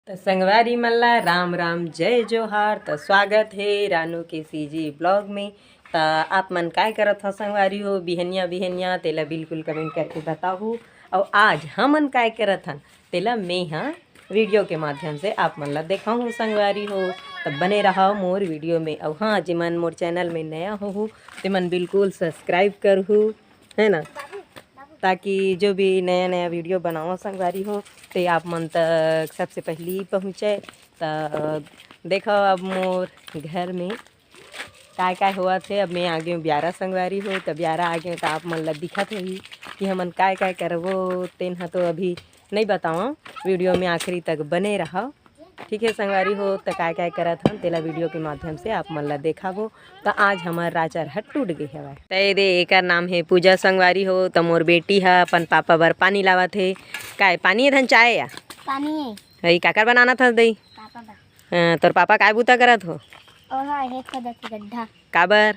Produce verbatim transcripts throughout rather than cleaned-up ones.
त संगवारी मन ला राम राम, जय जोहार। त स्वागत हे रानू के सीजी ब्लॉग में। त आप मन काय करत हो संगवारी हो बिहनिया बिहनिया, तेला बिल्कुल कमेंट करके बताहू। अउ आज हमन काय करत हन, तेला मैं ह वीडियो के माध्यम से आप मन ला देखाहूँ संगवारी हो। त बने रहा मोर वीडियो में। अउ हाँ, जेमन मोर चैनल में नया होहू, तेमन बिल्कुल सब्सक्राइब करहू, है ना, ताकि जो भी नया नया वीडियो बनाओ संगवारी हो, ते आप मन तक सबसे पहली पहुँचे। त देखो, अब मोर घर में काय काय होवत हे। अब मैं आ गेहूँ ब्यारा संगवारी हो, त ब्यारा आ गेहूँ, त आप मन ला दिखत होही कि हमन काय काय करबो, तेन ह तो अभी नहीं बतावं, वीडियो में आखिरी तक बने रहा। ठीक है संगवारी हो, त काय काय करत हन, तेला वीडियो के माध्यम से आप मन ला देखाबो। त आज हमर राचर ह टूट गे हवय। त ए दे, एकर नाम हे पूजा संगवारी हो। त मोर बेटी ह अपन पापा बर पानी लावत हे। काय पानी ए धन, चाय या? पानी हे। हई काकर बनाना था दई? पापा बर। हाँ, तोर पापा काय बूता करत हो? ओहा, हे खोदत हे गड्ढा। काबर?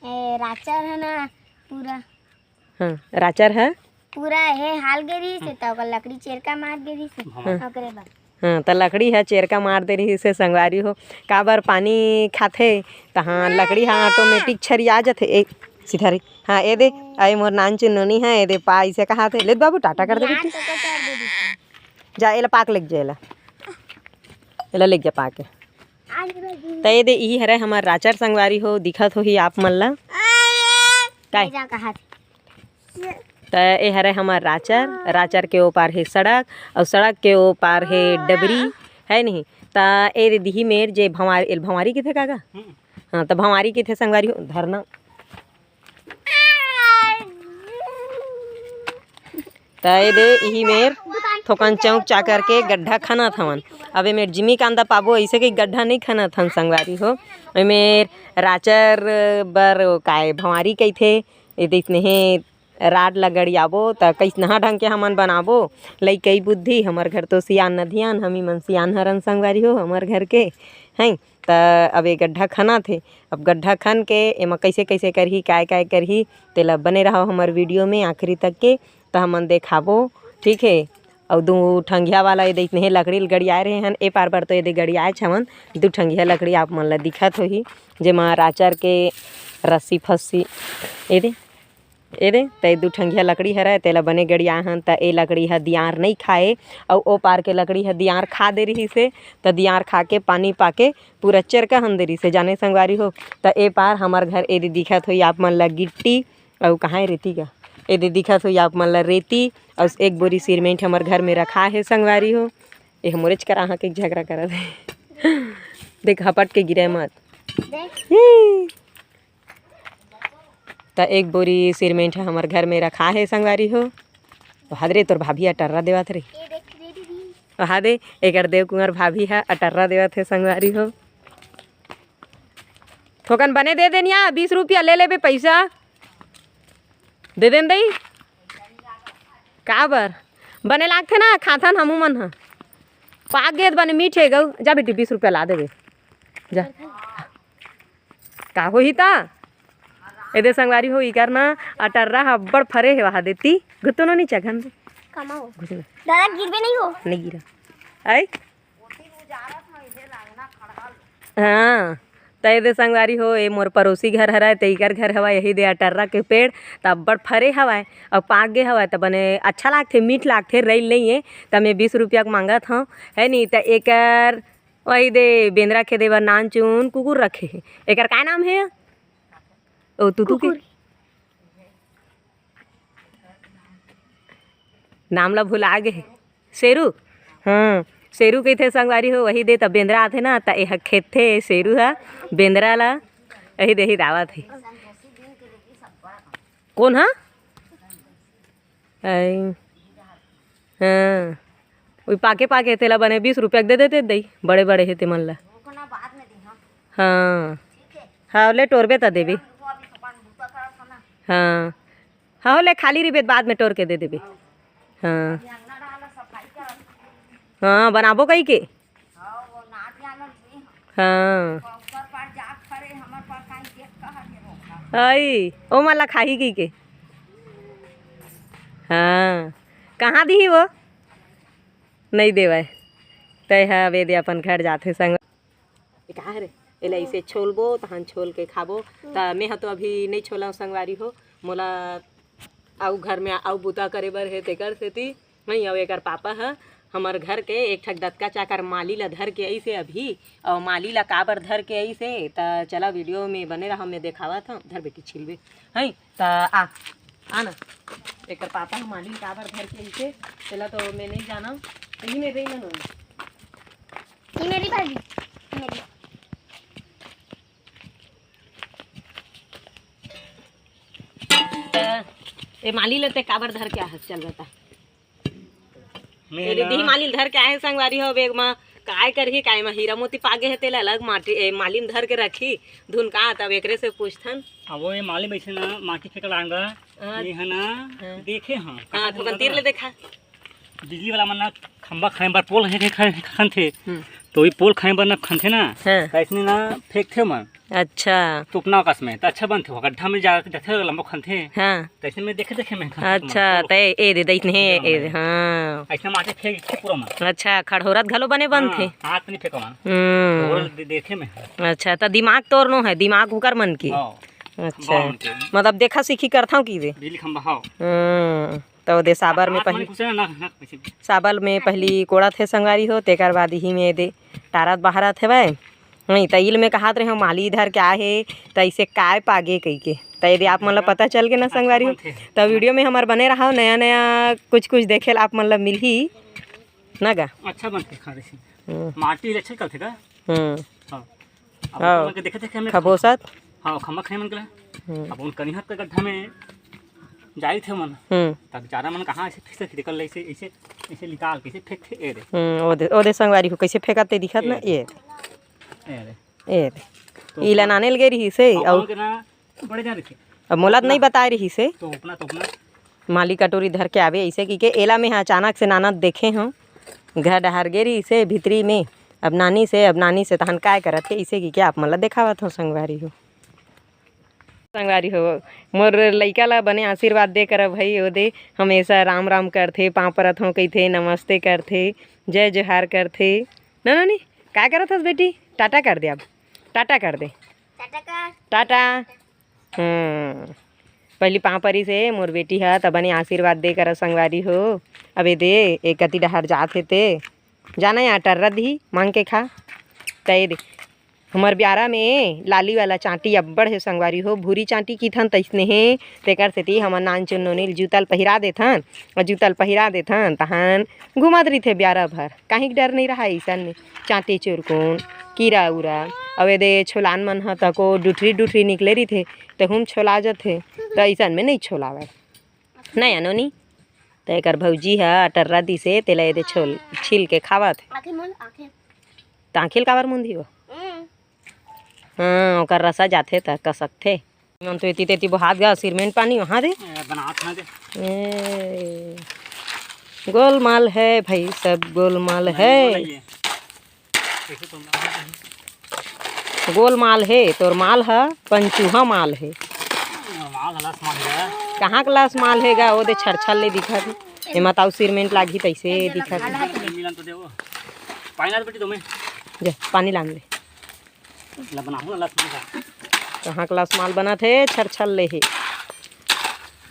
ए, राचर है ना पूरा। हाँ, राचर ह। पूरा हे हाल गे रहिस हे, त ओकर लकड़ी चेरका मार गे रहिस हे। हाँ। ओकरे बर। हाँ, त लकड़ी ह चेरका मार दे रहिस हे संगवारी हो। काबर पानी खाथे, त हाँ, लकड़ी ह ऑटोमेटिक छरिया जथे। ए, सीधा रे। हाँ, ए दे, अई मोर नान चुन नोनी ह, ए दे पा, इसे कहा थे, ले बाबू, टाटा कर दे बेटी। जा, एला पाक लेग जा, एला। एला लेग जा पाके। त ए दे, इही हरे हमर राचर संगवारी हो, दिखत होही आप मन ला। काय? जा कहा थे। त ए हरे हमर राचर, राचर के ओ पार हे सड़क, अउ सड़क के ओ पार हे डबरी, है नहीं? त ए दे दिही मेर जे भंवारी, एल भंवारी किथे काका? हाँ, त भंवारी किथे संगवारी हो, धरना। त ए दे इही मेर थोकन चौक चाकर के गड्ढा खनत हवन। अब ए मेर जिमी कांदा पाबो, अइसे के गड्ढा नहीं खनत हन संगवारी हो। ए मेर राचर बर काय भंवारी कहिथे, ए दे इतने हे राड ला गड़ियाबो, त कइसनहा ढंग के हमन बनाबो। लइकई बुद्धि, हमर घर तो सियान नधियान, हमी मन सियान हरन संगवारी हो, हमर घर के, हैं। त अब ए गड्ढा खनात हे, अब गड्ढा खन के एमा कइसे कइसे करही, काय काय करही, तेला बने रहव हमर वीडियो में आखिरी तक के, त हमन देखाबो, ठीक हे। अउ दू ठंगिया वाला ए दे इतने लकड़ी ल गड़ियाए रहे हन, ए पार बर तो ए दे गड़ियाएच हवन, दू ठंगिया लकड़ी आप मन ला दिखत होही, जेमा राचर के रस्सी फस्सी ए दे ए दे, त ए दू ठंगिया लकड़ी हरय, तेला बने गड़ियाए हन, त ए लकड़ी ह दियार नइ खाए, अउ ओ पार के लकड़ी ह दियार खा दे रिहिस हे, त दियार खा के पानी पाके पूरा चेरका हन दे रिहिस हे, जाने संगवारी हो। त ए पार हमर घर ए दे दिखत होही आप मन ल गिट्टी, अउ कहाँ ए रेती गा? ए दे दिखत होही आप मन ल रेती, अउ एक बोरी सीमेंट हमर घर में रखा हे संगवारी हो। ए ह मोरेच करा ह के झगड़ा करत हे। देख, हपट के गिरे मत। देख। ही। त एक बोरी सीमेंट ह हमर घर में रखा हे संगवारी हो। वहा दे रे, तोर भाभी अटर्रा देवत रे। ये देख रे दीदी। वहा दे, एकर देवकुंवर भाभी ह अटर्रा देवत हे संगवारी हो। थोकन बने दे देनिया, बीस रुपया ले लेबे पैसा। दे देन दई। का बर? बने लागथे ना, खाथन हमू मन ह। पाक गे त बने मीठ हे गऊ। जा बेटी, बीस रुपया ला देबे। जा। का होही त? ए दे संगवारी हो, इकर ना अटर्रा ह अब्बड़ फरे हे वहा देती। घुतनो नी चघन दे। कमाओ। घुतनो। दादा गिरबे नहीं हो। नहीं गिरा। आई? हाँ, त ए दे संगवारी हो, ए मोर पड़ोसी घर हरय, त इकर घर हवय, यही दे अटर्रा के पेड़, त अब्बड़ फरे हवय, अउ पाक गे हवय, त बने अच्छा लागथे, मीठ लागथे, रइल नइ ए, त मैं बीस रुपया के मांगत हंव, है नी, त एकर वही दे बेंदरा खेदे बर नान चुन कुकुर रखे हे। एकर का नाम हे? ओ, तुतू के? कुकुर। नाम ला भुला गे हे। शेरू? हाँ, शेरू कहिथे संगवारी हो, वही दे त बेंदरा आथे ना, त एह खेदथे शेरू ह, बेंदरा ला, यही दे ही दावत हे। कोन ह? आई। हाँ। वही पाके पाके तेला बने बीस रुपया के दे देते दई, बड़े बड़े हे ते मन ला। हाँ। हाँ, ले टोरबे त देबे। हाँ। हाँ, ले खाली रिबे त बाद में टोर के दे देबे। हाँ। हाँ, बनाबो कही के। हाँ। आई, ओ मन ला खाही कही के। हाँ। कहाँ दिही वो? नइ देवय। तय ह, अब एदे अपन घर जाथे संग। ए, का हरे? एला इसे छोलबो, तहन छोल के खाबो। त मैं ह तो अभी नहीं छोला संगवारी हो, मोला अउ घर में अउ बुता करे बर हे, तेकर सेती नहीं। अउ एकर पापा ह हमर घर के एक ठक दतका चाकर माली ला धर के आइसे अभी, अउ माली ला काबर धर के आइसे, त चला वीडियो में बने रहा, मैं देखावत हूँ। धर बेटी छिलबे, हैं? त आ, आ ना, एकर पापा ह माली ला काबर धर के आइसे, तेला तो मैं नहीं जाना। यही में रही ना, ये मेरी भाभी, मेरी। त ए माली ल ते काबर धर के आहे? चल बता। मैं ए दीदी ना माली ल धर के आहे संगवारी हो, बेग म काय करही, काय म हीरा मोती पागे हे, तेला अलग माटी, ए, माली म धर के रखी, धुन का, तब एकरे से पूछथन। अब वो ये माली में ऐसे ना माटी फेंक लांगा, हाँ। ये है ना, हाँ। देखे हाँ, हाँ, कहाँ थोकन तीर ले देखा। बिजली वाला मन ना खंभा खने बर पोल हे, हे, खन-, खनथे। हम्म। तो वही पोल खने बर ना खनथे ना, हाँ। त अइसने ना फेंकथे मन। अच्छा। तोपना कस में, त अच्छा बनथे, वो गड्ढा में जा, जाथे लंबा खनथे। हाँ। त अइसने में देखे, देखे में खनथे अच्छा, मन। त ए दे, दइतने हे, हाँ, ए दे, हाँ। अइसने माटी फेंक के पूरा मन। अच्छा, खड़होरत घलो बने बनथे। हाँ, हाथ नहीं फेंको मन। हम्म। और दे-, देखे में। अच्छा, त दिमाग तोर नो है, दिमाग उकर मन के। हाँ। अच्छा। खंभा मन के। मतलब देखा सीखी करथव की दे? बिजली खंभा, हाँ। हम्म। त ओदे साबर में हाथ पहली, मन घुसे ना, ना, ना, ऐसे। साबर में पहली कोड़त हे संगवारी हो, तेकर बाद इही में एदे टारत बहारत हेवय। नहीं, त इल में कहात रहे हो, माली धर के आहे, त इसे काय पागे कहिके। त एदे आप मन ल पता चल के ना संगवारी हो, त वीडियो में हमर बने रहा, नया नया कुछ कुछ देखे ल आप मन ल मिलही ना गा। अच्छा बनथे खा रही। हम्म। माटी ले अच्छा निकलथे का? हम्म। हाँ। अब हाँ। ओकर मन के देखे, देखे हमने खबोसत। हाँ, खम्मा खने मन के ला। हम्म। अब उन कनिहा के गड्ढा में जाई थे मन। हम्म। तब चारा मन कहाँ ऐसे फेंक के निकल ले, ऐसे, ऐसे, ऐसे निकाल के ऐसे फेंक थे, ए रे। हम्म, ओदे, ओदे संगवारी हो, कैसे फेंकत ते दिखत ना, ए रे। ए रे। ए रे। तो इला ओपना, नाने लगे रही से, ओपना और के ना, बड़े जा रखे। अब मोला तो नहीं बताए रही से। तो ओपना, तो ओपना। माली कटोरी धर के आवे, ऐसे की के एला में अचानक से नानत देखे हूँ। घर डहार गे रही से भीतरी में, अब नानी से, अब नानी से तहन काय करत हे, ऐसे की के आप मन ला देखावत हो संगवारी हो। संगवारी हो, मोर लइका ला बने आशीर्वाद दे कर भाई, ओदे हमेशा राम राम करथे, पाँव परत हों कहिथे, नमस्ते करथे, जय जोहार करथे। ना नानी, का करत हस बेटी? टाटा कर दे अब, टाटा कर दे। टाटा कर। टाटा। हम्म, पहली पाँव परी से मोर बेटी ह, त बने आशीर्वाद दे कर संगवारी हो। अबे दे, एक कति डहार जात हे ते, जाना या टर्रा दिही, मांग के खा। त ए दे, हमर ब्यारा में लाली वाला चांटी अब्बड़ हे संगवारी हो, भूरी चांटी किथन तइसने हे, तेकर सेती हमन नानचुन नोनी ल जूता ल पहिरा देथन, अउ जूता ल पहिरा देथन, तहन घुमत रहिथे ब्यारा भर, काहीं के डर नइ रहय अइसन में, चांटी चुरकुन, कीरा उरा, अउ एदे छोलान मन ह तको डुठरी डुठरी निकले रहिथे, तेहू म छोला जथे, त अइसन में नइ छोलावय। नइ आनो नी, त एकर भौजी ह अटर्रा दिसे, तेला एदे छोल, छील के खावत हे। आँखें मूंद, आँखें। त आँखी ल काबर मूंदी वो? हम्म। हाँ, ओकर रसा जाथे त कसकथे। मन तो एती तेती बोहात गा, सिरमेंट पानी वहाँ दे। ए, बनात ना दे। ए, गोलमाल है भाई, सब गोलमाल नहीं, है। वो नहीं है। देखो तो ना। गोलमाल हे, तोर माल ह पंचूहा माल हे। माल ह लस माल हे। कहाँ के लस माल हे गा? ओ दे छरछर ले दिखत हे। एमा ताऊ सिरमेंट लागही तइसे दिखत हे। मिलन तो देवो। पानी ला दे बेटी तुम्हें। जा, पानी लान ले। ला बनाहूँ ना लस माल का। कहाँ के लस माल बनत हे? छरछर ले हे।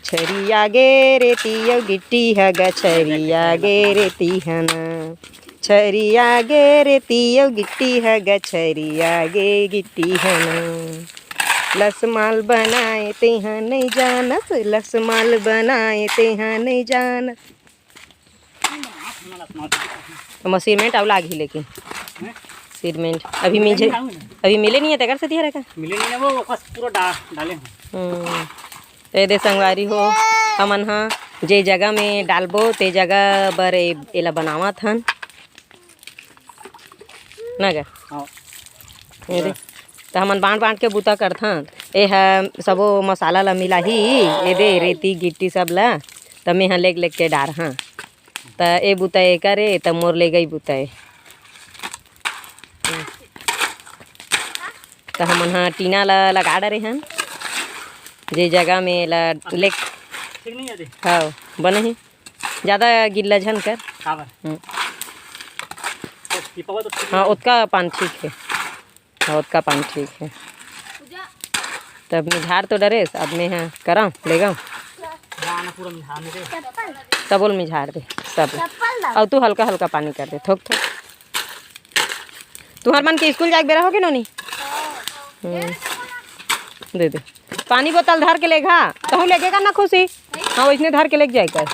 छरिया गे रेती अउ गिट्टी ह ग, छरिया गे रेती ह ना। छरिया गे रेती अउ गिट्टी ह ग, छरिया गे गिट्टी ह ना। लसमाल बनाए तेहा नइ जानस, लसमाल बनाए तेहा नइ जानस। ओमा सिरमेंट अउ लागही लेकिन। सिरमेंट अभी मिले, अभी मिले नहीं है, तेकर से दिया रखा। मिले नहीं है, वो बस पूरा डा-, डाले हैं। हम्म। त एदे संगवारी हो, हमन ह जे जगह में डालबो, ते जगह बर ए-, एला बनावत हन। ना गा? हाँ। एदे, त हमन बांट-बांट के बूता करथन। ए ह सबो मसाला ला मिलाही, एदे रेती गिट्टी सब ला, त मेंह लेग-लेग के डारहूँ। त ए बूता एकर ए, त मोर लेगई बूता ए। त हमन ह टीना ला लगा डरे हन, जे जगह में एला ले ठीक नहीं है दे। हाँ, बने ही। ज्यादा गिल्ला झन कर। काबर? हम्म। हाँ, ओतका पान ठीक हे। हाँ, ओतका पान ठीक हे। तब मिझार तो डरेस, अब मैं ह करम, लेगम। सब ओल मिझार दे, सब। अउ तू हल्का हल्का पानी कर दे, थोक थोक। तुहर मन के स्कूल जाए के बेरा होगे नोनी? हम्म। दे दे। पानी बोतल धर के लेगा, तहूँ लेगे का ना खुशी? हाँ, वइसने धर के लेग जाए कर।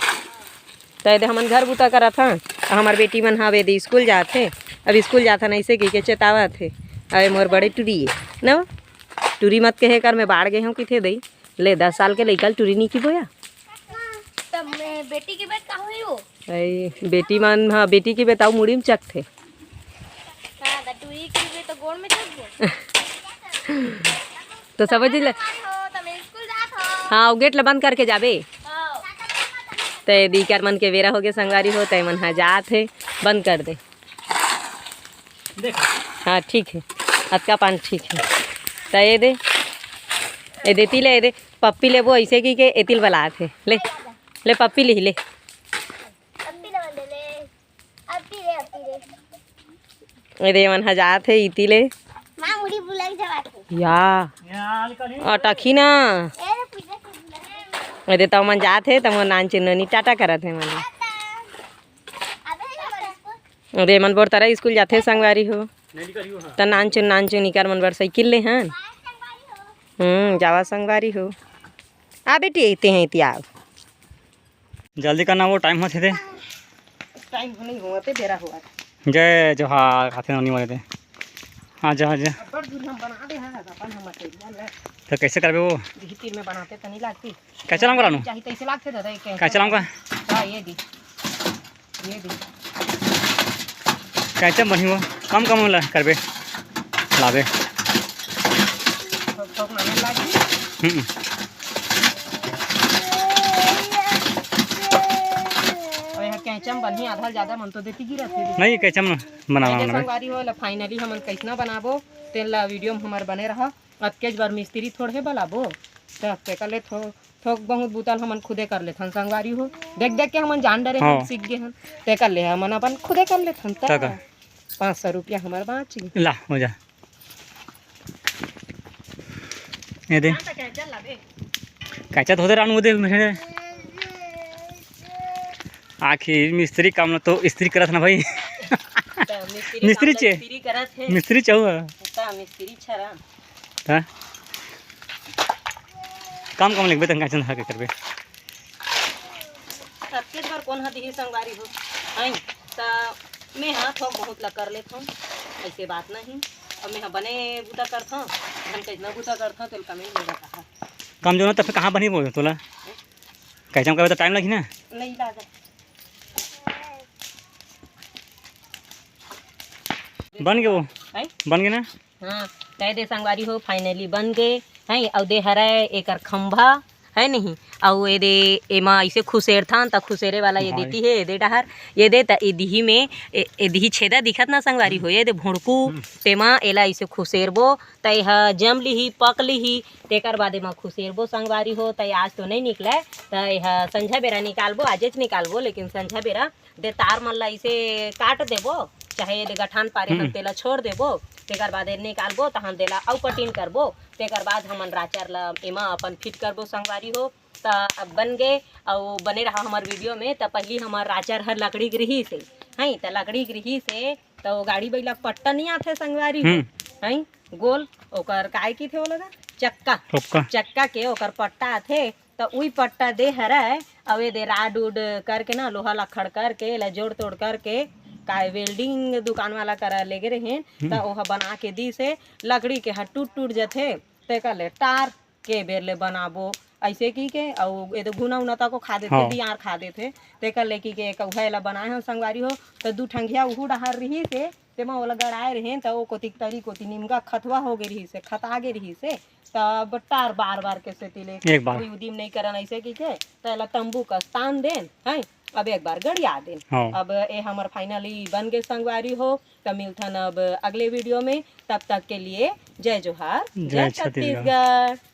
त एदे हमन घर बूता करत हन, अउ हमर बेटी मन ह एदे स्कूल जात हे। अब स्कूल जात हन अइसे कहिके चेतावत हे। अरे मोर बड़े टुरी ए, न? टुरी मत कहे कर, मैं बाढ़ गे हूँ किथे दई। ले, दस साल के लइका ल टुरी नी किबो या? तब मैं बेटी के बेट का होई वो? अरे, बेटी मन ह, बेटी के बेट अउ मुड़ी में चकथे। हाँ, त टुरी के बेट तो गोड़ में चकबो। तो समझ ले। हो, त मैं स्कूल जात हो। हाँ, अउ गेट ला बंद करके जाबे। हाँ। त एदे इकर मन के बेरा होगे संगवारी हो, त एमन ह जात हे, बंद कर दे। देख। हाँ, ठीक हे, अतका पान ठीक हे। त एदे, एदे एती ले, एदे पप्पी लेबो, अइसे कहिके एती ल बलात हे। ले, ले पप्पी लिही, ले। पप्पी ले, ले, ले। अभी रे, अभी रे। एदे एमन ह जात हे इती ले। माँ मुड़ी बुलाई जवात हे। या। या, आल करी। अटकी ना। ए रे, पूजा के बुलाई। एदे त मन जात हे, त मोर नान चिन्नोनी टाटा करत हे मन। टाटा। अबे, अबे, एमन बोरतरा स्कूल जाथे संगवारी हो। त नानचुन नानचुन इकर मन बर साइकिल ले हन। हम्म, जावा संगवारी हो। आ बेटी, एती हे, एती आव। जल्दी करना, वो टाइम होत हे ते। टाइम नहीं होवत हे, बेरा होवत हे। जय जोहार, खाते नोनी वाले दे। हाँ, जा, जा। बड़ दूर हम बना दे हैं, अपन हम मटेरियल है। तो कैसे करबे वो? यही तीर में बनाते तो नहीं लागती। कैसे लाऊंगा रानू? चाही तैसे लागथे दादा, ये कैसे कैसे लाऊंगा? हाँ, ये दी, ये दी। कैसे बनी वो? कम कम वाला करबे, लाबे। थोक थोक माने लागी। हम्म। अउ यहाँ कैंचम बनही, आधा ज्यादा मन तो देती गिरत हे। नहीं, कैंचम बनावा, कैंचम बनाबे। संगवारी हो, ला finally हमन कैसना बनाबो, तेन ला वीडियो में हमर बने रहा। अतकेच बर मिस्त्री थोड़े बलाबो, त तेकर ले थो-, थोक बहुत बुता ल हमन खुदे कर लेथन संगवारी हो। देख देख के हमन जान डरे हन, हाँ। सीख गे हन, तेकर ले हमन अपन खुदे कर लेथन। त त का? पाँच सौ रुपया हमर बाँच गे। ला, हो जा। ये दे। कैंचा धो दे रानू, वो दे मेरे। आखिर मिस्त्री काम ल तो स्त्री करत ना भाई। त मिस्त्री मिस्त्री काम ल चे। स्त्री करत हे। मिस्त्री चाहू। त मिस्त्री छरा। हाँ? काम काम लिखबे, तंग कैसे धर के करबे? सबके बर कोन ह दिही संगवारी हो, हैं? त मैं ह थोक बहुत ला कर लेथों, ऐसे बात नहीं। अब मैं ह बने बूता करथों, हम कैसना बूता करथों, तेल कमेंट में बताहा। काम जो ना, त फिर कहाँ बनी बोल तोला? कैसे हम करबे त टाइम लगही ना। नहीं लागे। बन गे वो? हैं? बन गे ना? हाँ, कह दे संगवारी हो, finally बन गे, हैं, अउ दे हरय एकर खंभा, है नहीं? अउ ए दे, एमा अइसे खुसेरथन, त खुसेरे वाला ये हाँ। देती है, ए दे डहर, ये दे, त ए दिही में, ए, ए दिही छेदा दिखत ना संगवारी हो, ये दे भोंड़कू, हम्म। तेमा एला अइसे खुसेरबो, त एहा जम लिही, पक लिही, तेकर बाद एमा खुसेरबो संगवारी हो, त आज तो नहीं निकलय, त एहा संझा बेरा निकालबो, आजेच निकालबो, लेकिन संझा बेरा दे तार मन ला अइसे काट देबो, चाहे ये दे गठान पारे हन हम्म। तेला छोड़ देबो, तेकर बाद ये निकालबो, तहन तेला अउ कटिंग करबो, तेकर बाद हमन राचर ला एमा अपन फिट करबो संगवारी हो। त अब बन गे, अउ बने रहा हमर वीडियो में। त पहिली हमर राचर हर लकड़ी के रिहिस हे, हैं, त लकड़ी के रिहिस हे, त वो गाड़ी बइला के पट्टा नहीं आथे संगवारी हो, हम्म। हैं, गोल, ओकर काय किथे ओला गा? चक्का। चक्का। चक्का के ओकर पट्टा आथे, त उई पट्टा दे हरय, अउ ए दे राड उड करके ना, लोहा लक्खड़ करके, एला जोड़ तोड़ करके, काय welding दुकान वाला करा लेगे रहेन, हम्म। त ओहा बना के दिस हे, लकड़ी के ह टूट टूट जथे, तेकर ले टार के बेर ले बनाबो, अइसे कहिके, अउ ए दे घुना उना तको खा देथे, हाँ। दियार खा देथे, तेकर ले कहिके एक उहा एला बनाए हन संगवारी हो, त दू ठंगिया उहू डहार रिहिस हे, तेमा ओला गड़ाए रहेन, त ओ कोती तरी कोती निमगा खतवा हो गे रिहिस हे, खता गे रिहिस हे, त अब टार बार बार के सेती ले एक बार। कोई उदिम नइ करन अइसे कहिके, त एला तंबू कस तान देन, हैं? अब एक बार गड़िया देन। हाँ। अब ए हमर finally बन गे संगवारी हो, त मिलथन अब अगले वीडियो में, तब तक के लिए जय जोहार, जय जय छत्तीसगढ़। छत्तीसगढ़।